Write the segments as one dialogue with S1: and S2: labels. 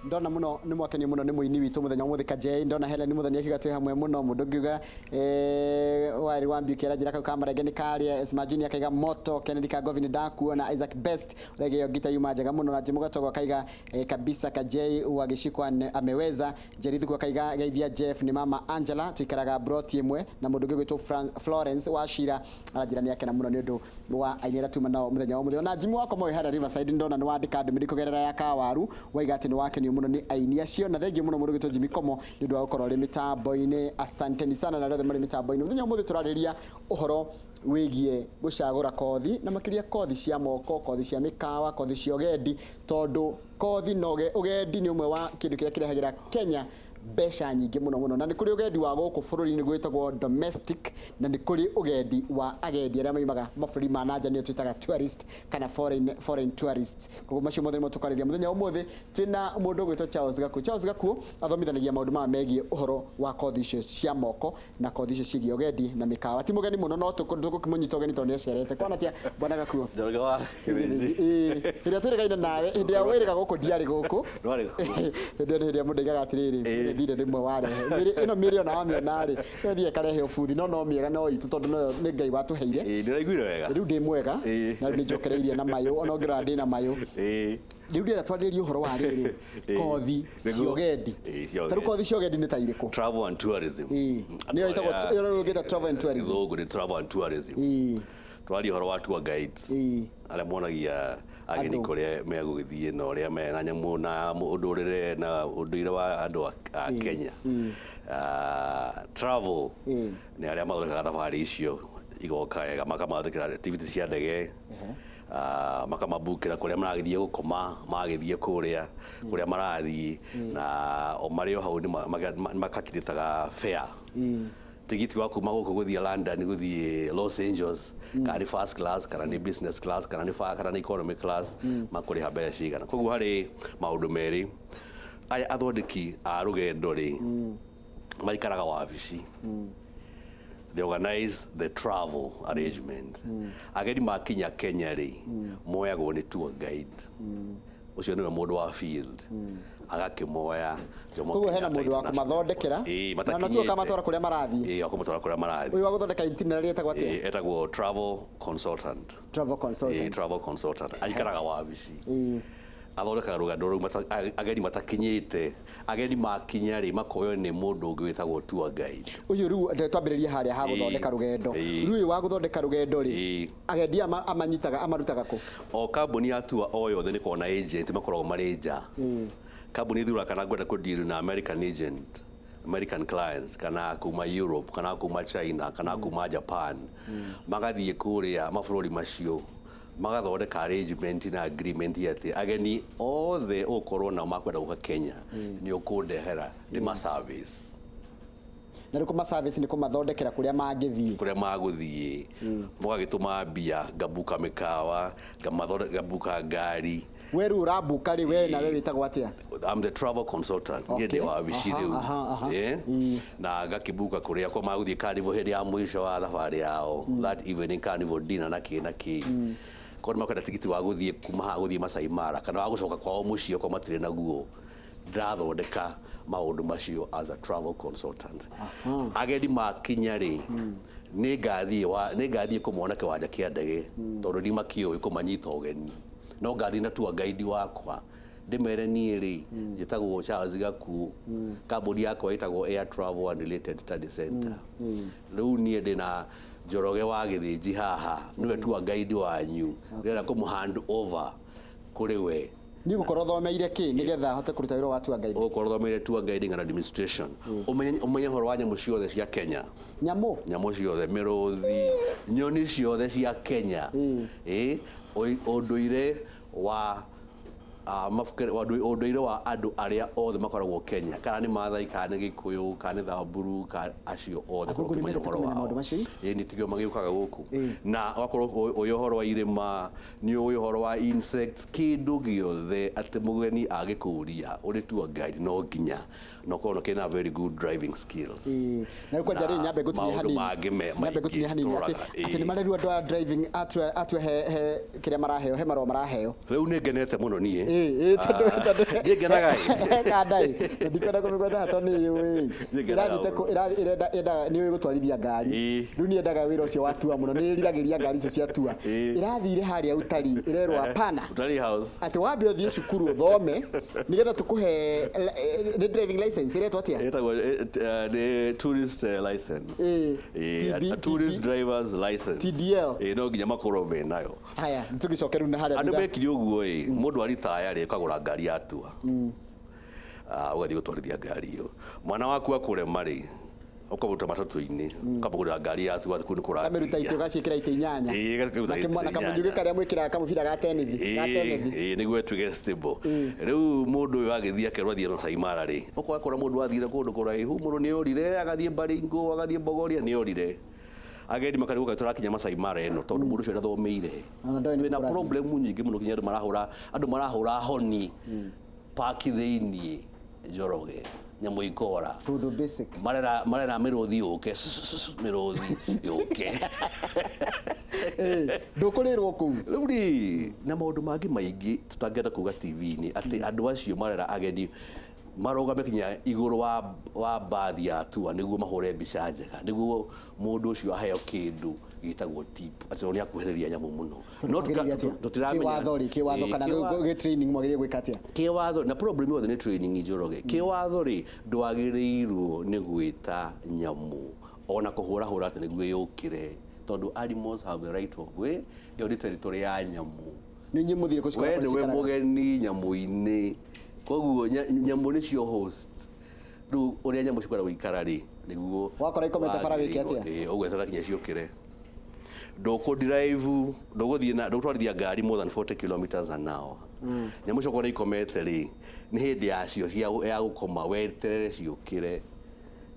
S1: Ndona muno nĩ mwakenio muno nĩ mũini witũ mũthenya wa mũthĩ Kajei. Ndona Helen Muthoni akiuga twĩ hamwe muno. Mũndũ ngiuga wari wa Mbiuki aranjĩra kau ka marenge nĩ karĩa. Esma Junior akaiga moto. Kennedy Kangovi nĩ ndakuona. Isaac Best ũraiga ĩyo ngita yuma njega mũno. Na Jim Gatogo akaiga kabisa Kajei wa Gĩciko ameweza. Jerry Thuku akaiga geithia Jeff nĩ mama Angela tuikaraga broti ĩmwe. Na mũndũ ũngĩ ũgwĩtwo Florence wa Shira aranjĩra nĩ akena mũno nĩ ũndũ wa aini arĩa tuma nao mũthenya wa ũmũthĩ. Ona Jimmy wakwa Moi harĩa Riverside ndona nĩ wandĩka ndũmĩrĩri kũgerera ya Kawaru waiga atĩ nĩ wakenio mũno nĩ aini acio, na thengiũ mũno mũndũ ũgwĩtwo Jimmy Komo nĩ ũndũ wa gũkorwo arĩ mĩtambo-inĩ. Asanteni sana na arĩa othe marĩ mĩtambo-inĩ. Mũthenya wa ũmũthĩ tũrarĩrĩria ũhoro wĩgiĩ gũcagũra kothi, na makĩria kothi cia moko, kothi cia mĩkawa, kothi cia ũgendi, tondũ kothi na ũgendi nĩ ũmwe wa kĩndũ kĩrĩa kĩrehagĩra Kenya mbeca nyingĩ mũno mũno. Na nĩ kũrĩ ũgendi wa gũkũ bũrũri-inĩ gwĩtagwo domestic, na nĩ kũrĩ ũgendi wa agendi arĩa maimaga mabũrũri ma nanja, nĩo twĩtaga tourist kana foreign tourists. Koguo macio mothe nĩmo tũkwarĩria mũthenya wa ũmũthĩ. Twĩna mũndũ ũgwĩtwo Charles Gakuo. Charles Gakuo athomithanagia maũndũ maya megiĩ ũhoro wa kothi icio cia moko na kothi icio ciĩgiĩ ũgendi na mĩkawa. Ti mũgeni mũno, no tũgũkĩmũnyita ũgeni tondũ nĩ acerete. Kwana atĩa bwana Gakuo?
S2: Njoroge wa Gĩthĩnji.
S1: Ĩĩ, hĩndĩ ĩrĩa twĩrĩgaine nawe, hĩndĩ ĩrĩa wĩrĩga gũkũ ndiarĩ gũkũ.
S2: Ndwarĩ kuo.
S1: Hĩndĩ ĩyo nĩ hĩndĩ ĩrĩa mũndũ aigaga atĩrĩrĩ, thirĩ rĩmwe warehe. Mĩrĩ ĩno mĩrĩ ona wamĩona rĩ, ĩno thiĩ ĩkarehe ũbuthi, no no mĩega no itũ tondũ noyo nĩ Ngai watũheire.
S2: Ĩĩ, ndĩraiguire wega.
S1: Rĩu ndĩ mwega, na rĩu nĩ njokereirie na mayũ, ona ũngĩrora ndĩ na mayũ. Rĩu ndĩrenda twarĩrĩrie ũhoro wa rĩrĩ, kothi cia ũgendi.
S2: Cia
S1: Ta rĩu
S2: ũgendi.
S1: Kothi cia ũgendi nĩ ta irĩkũ?
S2: Travel and tourism.
S1: Nĩyo ĩtagwo ĩyo rĩu ũngĩta travel and tourism.
S2: Gĩthũngũ nĩ travel and tourism. Twaria ũhoro wa tour guides arĩa monagia ageni
S1: Andũ.
S2: Kũrĩa megũgĩthiĩ na ũrĩa me na nyamũ na ũndũrĩre na ũndũire wa andũ a Kenya. Ah, travel nĩ arĩa mathondekaga thabarĩ icio igoka wega, makamathondekera tigiti cia ndege, makamabukĩra kũrĩa maragĩthiĩ gũkoma, magĩthiĩ kũrĩa kũrĩa marathiĩ, na o marĩ o hau nĩ makakirĩtaga fare, tigiti wa kuma gũkũ gũthiĩ London, gũthiĩ Los Angeles, kana nĩ first class, kana nĩ business class, kana nĩ economy class, makũrĩha mbeca cigana. Koguo harĩ maũndũ merĩ, aya athondeki a rũgendo rĩ, maikaraga wabici, they organize the travel arrangement. Ageni makinya Kenya rĩ, moyagwo nĩ tour guide. Ũcio nĩwe mũndũ wa field agakĩmoya Jomo
S1: Koguo hena
S2: Kenyatta
S1: mũndũ wa
S2: International
S1: kũmathondekera
S2: Airport. Ĩĩ,
S1: na natuo
S2: matakinyĩte.
S1: akamatwara kũrĩa marathiĩ.
S2: Ĩĩ, wa kũmatwara kũrĩa marathiĩ.
S1: Ũyũ wa gũthondeka itinerary etagwo atĩa?
S2: Ĩĩ, etagwo travel consultant.
S1: Travel
S2: Ĩĩ,
S1: consultant.
S2: Travel consultant aikaraga wabici, athondekaga rũgendo rũu ageni matakinyĩte. Ageni makinya rĩ, makoywo nĩ mũndũ ũngĩ wĩtagwo tour guide.
S1: Ũyũ rĩu twambĩrĩrie harĩa ha gũthondeka rũgendo. Rĩu ũyũ wa gũthondeka rũgendo rĩ, agendi aya amanyitaga amarutaga kũ?
S2: O kambuni ya tour o yothe nĩ koragwo na agent makoragwo marĩ nja. Kambuni ĩthuraga kana ngwenda kũ deal na American agent, American clients, kana kuma Europe, kana kuma China, kana kuma Japan. Magathiĩ kũrĩa mabũrũri macio, magathondeka arrangement na agreement atĩ ageni othe ũgũkorwo nao makwenda gũka Kenya, nĩ ũkũndehera ndĩma service.
S1: Na rĩu kũma service nĩ kũmathondekera kũrĩa mangĩthiĩ.
S2: Kũrĩa magũthiĩ, mũgagĩtũma mbia, ngabuka mĩkawa, ngabuka ngari.
S1: We rĩu ũrambuka rĩ, we nawe wĩtagwo atĩa?
S2: I'm the travel consultant. Niĩ ndĩ wabici rĩu.
S1: Aha, aha.
S2: Na ngakĩbuka kũrĩa kwa magũthiĩ carnival hĩndĩ ya mũico wa thabarĩ yao, that evening carnival dinner na kĩ na kĩ. Korwo nĩ makwenda tigiti wa gũthiĩ kuma haha gũthiĩ Masai Mara kana wa gũcoka kwao mũciĩ okorwo matirĩ naguo, ndĩrathondeka maũndũ macio as a travel consultant. Ageni makinya rĩ, nĩ ngathiĩ kũmona kĩwanja kĩa ndege tondũ ndimakĩũĩ kũmanyita ũgeni, no ngathiĩ na tour guide wakwa, ndĩmere niĩ rĩ, njĩtagwo Charles Gakuo, kambuni yakwa ĩtagwo Air Travel and Related Study Center. Rĩu niĩ ndĩna Njoroge wa Gĩthĩnji haha, nĩwe tour guide wanyu, ndĩrenda kũmũ hand over kũrĩ we.
S1: Niĩ gũkorwo thomeire kĩ nĩgetha hote kũruta wĩra wa tour guide?
S2: Ũgũkorwo ũthomeire tour guiding and administration, ũmenye ũhoro wa nyamũ ciothe cia Kenya.
S1: Nyamũ?
S2: Nyamũ ciothe, mĩrũthi, nyoni ciothe cia Kenya, ĩ ũndũire wa ũndũire wa andũ arĩa othe makoragwo Kenya, kana nĩ Maathai, kana nĩ Gĩkũyũ, kana nĩ Thamburu, kana acio othe.
S1: Athũngũ nĩ
S2: ũkĩmenya
S1: mendete
S2: ũhoro
S1: kũmenya
S2: wao.
S1: Maũndũ macio?
S2: Ĩ, nĩ tigio magĩũkaga gũkũ na ũgakorwo ũĩ ũhoro wa irĩma, nĩ ũĩ ũhoro wa insects, kĩndũ gĩothe atĩ mũgeni agĩkũria ũrĩ tour guide no nginya na ũkorwo na very good driving skills.
S1: Ĩĩ. Na rĩu kwanja rĩ,
S2: Na
S1: nyambe ngũtinie
S2: maũndũ
S1: hanini,
S2: mangĩ
S1: nyambe ngũtinie
S2: maingĩ
S1: hanini atĩ
S2: tũroraga.
S1: Atĩ nĩ marerwo andũ a driving atue he kĩrĩa maraheo, he marũa maraheo.
S2: Rĩu nĩ ngenete mũno niĩ.
S1: Ĩĩ, tondũ
S2: Niĩ ngenaga ĩ.
S1: Kanda ĩ, ndikwenda kũmĩgweta tondũ nĩ yũĩ.
S2: Niĩ ngenaga
S1: Ĩrathiĩte
S2: mũno.
S1: ĩrenda yendaga nĩ yũĩ gũtwarithia ngari. Rĩu nĩ yendaga wĩra ũcio wa tour mũno, nĩ ĩriragĩria ngari icio cia tour. Ĩrathire harĩa utari, ĩrerwo hapana.
S2: Utalii House.
S1: Atĩ wambe ũthiĩ cukuru ũthome nĩgetha tũkũhe nĩ driving license ĩretwo atĩa?
S2: Ĩtagwo nĩ tourist license.
S1: TB
S2: A tourist drivers license.
S1: TDL.
S2: No nginya makorwo menayo.
S1: Haya, tũgĩcoke rĩu na harĩa
S2: Andũ
S1: thutha.
S2: mekire ũguo ĩ, mũndũ aritaya rĩ, ũkagũra ngari ya tour. Ũgathiĩ gũtwarithia ngari ĩyo. Mwana waku akũrema rĩ, ũkamũruta matatũ-inĩ, ũkamũgũrĩra ngari ya tour kũu nĩ
S1: Kamĩruta itĩ
S2: kũrakinya.
S1: ũgaciĩkĩra itĩ inyanya.
S2: Gakĩruta
S1: Na
S2: itĩ
S1: na kamũnyugĩ
S2: inyanya.
S1: karĩa mwĩkĩraga kamũbira ga tenithi, ga tenethi.
S2: Nĩguo ĩtuĩke stable. Rĩu mũndũ ũyũ agĩthiĩ akerwo athiĩ Masai Mara rĩ, ũgakora mũndũ athire kũndũ kũraihu mũno, nĩ orire, agathiĩ Baringo, agathiĩ Bogoria, nĩ orire. Agendi makarigwo kaĩ tũrakinya Masai Mara ĩno tondũ mũndũ ũcio ndathomeire.
S1: Ona ndoĩ nĩ
S2: Twĩna
S1: kũrathiĩ.
S2: problem nyingĩ mũno kinya andũ marahũra honi paki thĩiniĩ Njoroge, nyamũ ikora.
S1: Kũndũ basic.
S2: Marera mĩrũthi yũke, mĩrũthi yũke.
S1: Ndũkũrĩrwo kũu.
S2: Rĩu rĩ, na maũndũ mangĩ maingĩ tũtangĩenda kuga TV-inĩ, atĩ andũ acio marera ageni marũgame kinya igũrũ wa mbathi ya tour nĩguo mahũre mbica njega, nĩguo mũndũ ũcio aheo kĩndũ gĩtagwo tip, atĩ tondũ nĩ akuhĩrĩria nyamũ mũno. No
S1: Mwagĩrĩire atĩa?
S2: tũtiramenya.
S1: Kĩwatho rĩ, kĩwatho kana gĩ training mwagĩrĩire gwĩka atĩa?
S2: Kĩwatho na problem yothe nĩ training, Njoroge. Kĩwatho rĩ, ndwagĩrĩirwo nĩ gwĩta nyamũ ona kũhũrahũra atĩ nĩguo yũkĩre, tondũ animals have the right of way. Ĩyo nĩ territory ya nyamũ.
S1: Nĩ inyuĩ mũthire kũcikora
S2: We
S1: kũrĩa
S2: nĩwe
S1: cikaraga.
S2: mũgeni nyamũ-inĩ, koguo nyamũ nĩcio host. Rĩu ũrĩa nyamũ cikwenda gũikara rĩ, nĩguo
S1: Wakora ikomete bara wĩke atĩa?
S2: Ũgweterera kinya ciũkĩre. Ndũkũ drive, ndũgũthiĩ na ndũgũtwarithia ngari more than 40 kilometers an hour. Nyamũ icio okorwo nĩ ikomete rĩ, nĩ hĩndĩ yacio ya gũkoma, weterere ciũkĩre,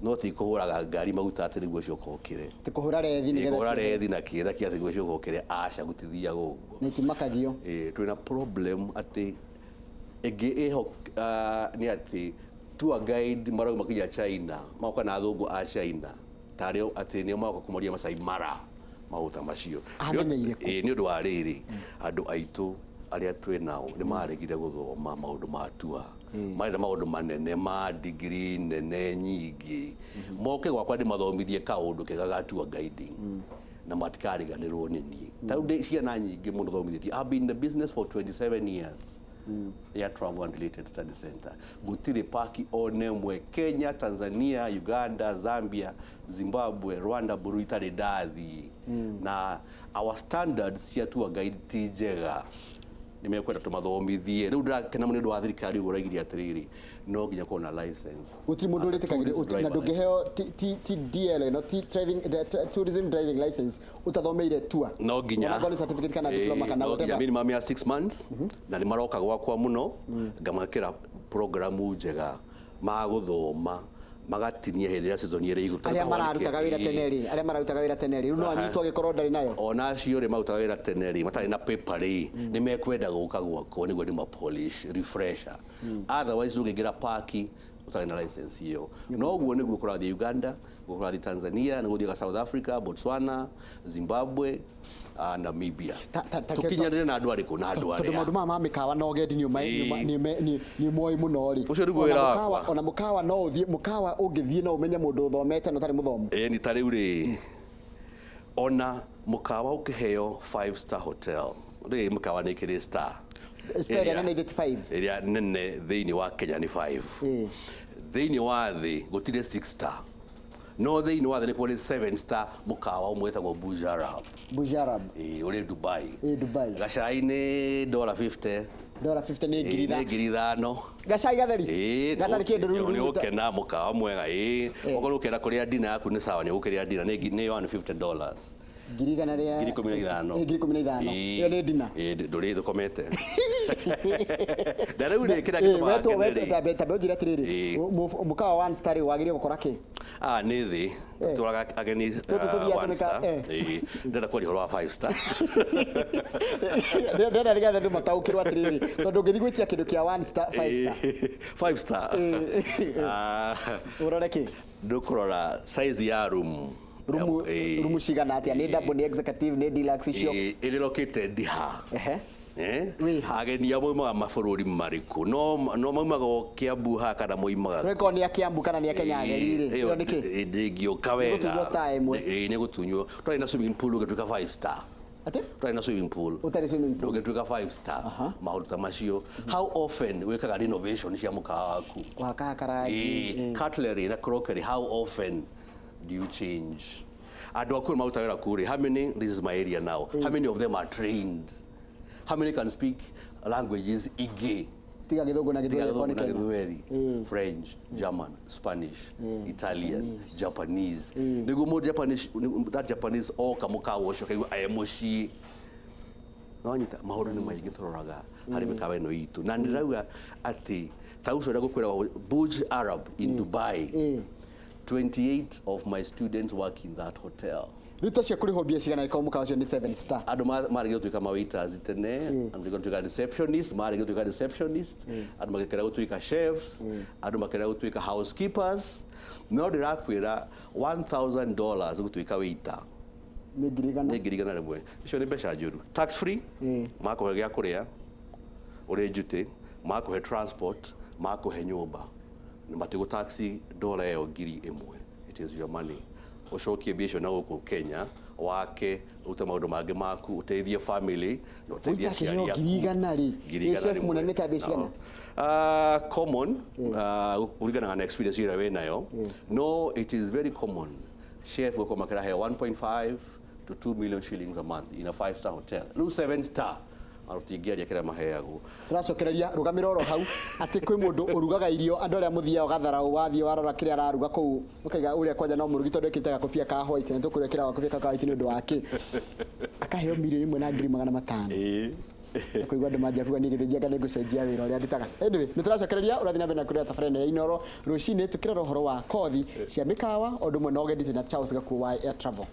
S2: no ti kũhũraga ngari maguta atĩ nĩguo cioka ũkĩre.
S1: Ti kũhũra rethi nĩgetha
S2: Kũhũra
S1: ciũkĩre.
S2: rethi na kĩra kĩa atĩ nĩguo cioka ũkĩre, aca, gũtithiaga ũguo.
S1: Na itimakagio.
S2: Twĩna problem atĩ ĩngĩ ĩho, nĩ atĩ tour guide marauma kinya China, magoka na athũngũ a China tarĩo atĩ nĩo magoka kũmoria Masai Mara maũndũ ta macio.
S1: Amenyeire kũ?
S2: Nĩ ũndũ wa rĩrĩ, andũ aitũ arĩa twĩ nao nĩ maregire gũthoma maũndũ ma tour, marenda maũndũ manene ma degree nene nyingĩ. Moke gwakwa ndĩmathomithie kaũndũ kega ga tour guiding na matikariganĩrwo nĩ niĩ. Ta rĩu ndĩ ciana nyingĩ mũno thomithĩtie. I've been in the business for 27 years ya Travel and Related Study Center. Gũtirĩ paki ona ĩmwe Kenya, Tanzania, Uganda, Zambia, Zimbabwe, Rwanda, Burundi itarĩ ndathiĩ. Na our standards cia tour guide ti njega, nĩ mekwenda tũmathomithie. Rĩu ndĩrakena mũno nĩ ũndũ wa thirikari ũguo ũraigire atĩrĩrĩ, no nginya korwo na license.
S1: Gũtirĩ mũndũ ũrĩtĩkagĩrio
S2: Tourist
S1: na
S2: driver.
S1: Ndũngĩheo TDL ĩno, T driving the tourism driving license ũtathomeire tour.
S2: No nginya.
S1: Ona ngorwo nĩ certificate kana diploma kana
S2: No nginya.
S1: whatever.
S2: Minimum ya 6 months, na nĩ maroka gwakwa mũno, ngamekĩra programu njega magũthoma, magatinia hĩndĩ ĩrĩa season ĩrĩ igũrũ.
S1: Arĩa mararutaga wĩra tene rĩ, arĩa mararutaga wĩra tene rĩ, rĩu no anyitwo angĩkorwo ndarĩ nayo.
S2: Ona acio rĩ marutaga wĩra tene rĩ, matarĩ na paper rĩ, nĩ mekwenda gũka gwakwa nĩguo ndĩma polish refresher. Otherwise ũngĩingĩra paki ũtarĩ na license ĩyo, no ũguo nĩguo kũrathiĩ Uganda, nĩguo kũrathiĩ Tanzania, nĩguo gũthiaga South Africa, Botswana, Zimbabwe, Namibia. Tũkinyanĩre na andũ arĩkũ na andũ
S1: Tondũ
S2: arĩa
S1: maũndũ maya ma mĩkawa na ũgendi nĩ ũmoĩ mũno rĩ.
S2: Ũcio nĩguo
S1: Ona
S2: wĩra wakwa.
S1: Ona mũkawa no ũthiĩ, mũkawa ũngĩthiĩ no ũmenye mũndũ ũthomete na ũtarĩ mũthomu.
S2: Ĩĩ, ni ta rĩu rĩ, ona mũkawa ũkĩheo five star hotel rĩ, mũkawa nĩ ĩkĩrĩ star.
S1: Star ĩrĩa nene 35.
S2: Ĩrĩa nene thĩinĩ wa Kenya nĩ 5. Thĩinĩ wa thĩ gũtirĩ 6 star, no thĩinĩ wa thĩ nĩ kũrĩ 7 star, mũkawa ũmwe wĩtagwo Burj Arab.
S1: Burj Arab.
S2: Ĩĩ, ũrĩ Dubai.
S1: Ĩ Dubai.
S2: Gacai nĩ dola 50.
S1: Dola 50 nĩ ngiri
S2: Ĩĩ, nĩ 5,000.
S1: Gacai gatheri.
S2: Ĩĩ,
S1: gatarĩ kĩndũ rĩu.
S2: Nĩ ũkena mũkawa mwega, ĩĩ. Okorwo ũkĩenda kũrĩa dinner yaku nĩ sawa, nĩ ũgũkĩrĩa dinner nĩ $150.
S1: Ngiri igana rĩa
S2: 15,000.
S1: 15,000.
S2: Ĩĩ.
S1: Ĩyo nĩ dinner.
S2: Ĩĩ, ndũrĩ ndũkomete na rĩu rĩ, kĩrĩa gĩtũmaga
S1: Wetwo
S2: ngene rĩ,
S1: tambe ũnjĩre atĩrĩrĩ, mũkawa one star rĩ, wagĩrĩire gũkora kĩ?
S2: Ah, nĩ thĩ tũtwaraga ageni.
S1: Tũtũ tũthiaga
S2: One
S1: tũmĩka-
S2: star. Ĩĩ, ndĩrenda kwaria ũhoro wa five star.
S1: Ndĩrenda nĩgetha andũ mataũkĩrwo atĩrĩrĩ, tondũ ũngĩthiĩ gwĩtia kĩndũ kĩa one star, five star.
S2: Five star. Ah,
S1: ũrore kĩ?
S2: Ndũkũrora size ya room.
S1: Rumu.
S2: Ĩĩ.
S1: Rumu cigana atĩa? Nĩ double, nĩ executive, nĩ deluxe icio?
S2: Ĩĩ, ĩrĩ located ha? Eh?
S1: Wĩha.
S2: Ageni a maumaga mabũrũri marĩkũ? No maumaga o Kiambu haha kana moimaga?
S1: Reko nĩ a Kiambu kana nĩ a Kenya ageri rĩ, ĩyo nĩ kĩ?
S2: Ndĩngĩũka wega.
S1: Nĩgũtunywo star ĩmwe.
S2: Ĩĩ, nĩgũtunywo. Twarĩ na swimming pool ũgĩtuĩka 5 star.
S1: Atĩ?
S2: Twarĩ na swimming pool.
S1: Ũtarĩ swimming pool.
S2: Ũgĩtuĩka 5 star. Maũndũ ta macio. How often wĩkaga renovation cia mũkawa waku?
S1: Kũhakahaka rangi.
S2: Ĩĩ, cutlery na crockery, how often do you change? Andũ aku marutaga wĩra kũu rĩ, how many, this is my area now, how many of them are trained? How many can speak languages ingĩ?
S1: Tiga Gĩthũngũ na
S2: Tiga
S1: Gĩthweri okorwo
S2: Gĩthũngũ
S1: nĩ
S2: na
S1: Kenya.
S2: Gĩthweri,
S1: Ĩĩ.
S2: French, German, Spanish, Italian,
S1: Japanese.
S2: Japanese. Nĩguo mũndũ Japanese, that Japanese oka mũkawa ũcio akaigua e mũciĩ. Nonyita maũndũ nĩ maingĩ tũroraga harĩ mĩkawa ĩno itũ. Na ndĩrauga atĩ ta ũcio ũrĩa ngũkwĩra Burj Arab in Dubai, 28 of my students work in that hotel.
S1: Rĩu ta cio kũrĩhwo mbia cigana ĩkorwo mũkawa ũcio nĩ 7 star?
S2: Andũ marĩkia gũtuĩka ma waiters tene, andũ marĩkia gũtuĩka receptionist, marĩkia gũtuĩka receptionist, andũ makĩkĩra gũtuĩka chefs, andũ makĩra gũtuĩka housekeepers. No ndĩrakwĩra $1000 gũtuĩka waiter
S1: Nĩ 100,000.
S2: Nĩ 100,100. Icio nĩ mbeca njũru. Tax free, makũhe gĩa kũrĩa ũrĩ njutĩ, makũhe transport, makũhe nyũmba, na matigũ taxi dola ĩyo 1,000. It is your money. Ũcokie mbia icio na gũkũ Kenya, wake, ũrute maũndũ mangĩ maku, ũteithie family na ũteithie
S1: Waiter
S2: aciari
S1: akĩheo
S2: aku.
S1: 100,000 rĩ,
S2: Ngiri
S1: ĩ
S2: igana
S1: chef
S2: rĩmwe.
S1: mũnene ta mbia cigana?
S2: Common, ũringanaga na experience ĩrĩa wĩ nayo. No, it is very common chef gũkorwo makĩraheo 1.5 to 2 million shillings a month in a 5 star hotel. Rĩu 7 star tũtingĩaria kĩrĩa maheagwo.
S1: Tũracokereria rũgamĩro oro hau atĩ kwĩ mũndũ ũrugaga irio, andũ arĩa mũthiaga ũgatharaũ, wathiĩ warora kĩrĩa araruga kũu ũkaiga ũrĩa kwanja no mũrugi tondũ ekĩrĩte gakobia ka white, na tũkũrĩa kĩra gakobia ka white nĩ ũndũ wa kĩ? Akaheo 1,500,000. Kũigua andũ manjia kuga niĩ gĩthĩnjanga nĩ ngũcenjia wĩra ũrĩa ndutaga. Anyway, nĩ tũracokereria ũrathiĩ na mbere na kũrĩa tabarĩra ĩno ya Inooro rũcinĩ, tũkĩrora ũhoro wa kothi cia mĩkawa o ũndũ ũmwe na ũgendi, twĩna Charles Gakuo wa Air Travel.